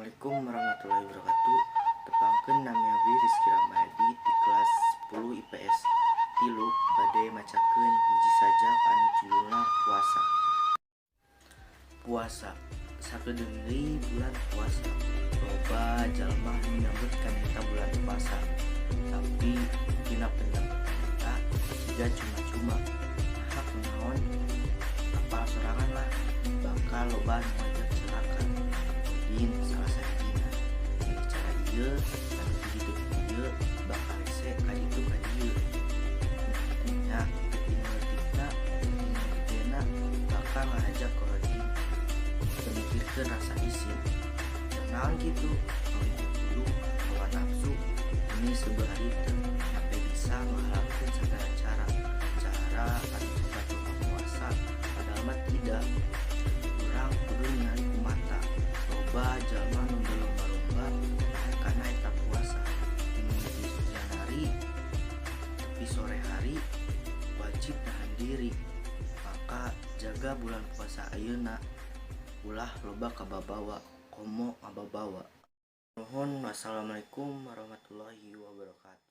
Assalamualaikum warahmatullahi wabarakatuh. Tepangkeun, nami abdi Rizky Rahmayadi di kelas 10 IPS 3, bade macakeun hiji sajak anu judulna Puasa. Puasa. Sakedeung deui bulan puasa. Loba jalma nu nyambut kana eta bulan puasa. Tapi dina penyambutan eta jiga cuma-cuma. Naha, kunaon? Apal sorangan lah. Bakal loba nu ngajak cilaka. Din salah sahijina. Dina cara ieu anu ti ditu ka dieu, bakal rese ka ditu ka dieu. Nya tina leutikna tina gedena bakal ngarajak koroding. Teu mikirkeun rasa isin. Keur naon kitu? Ngagugulung hawa nafsu ini seubeuh harita sampai bisa ngahalalkeun sagala cara. Cara anu batur puasa padahal mah tidak. Urang kudu ningali ku mata. Loba jalma nu berlomba-lomba nahan kana eta puasa. Ti mimiti Januari tepi sore hari wajib nahan diri. Maka jaga bulan puasa ayeuna, ulah loba kababawa komo ngababawa. Nuhun, wassalamualaikum warahmatullahi wabarakatuh.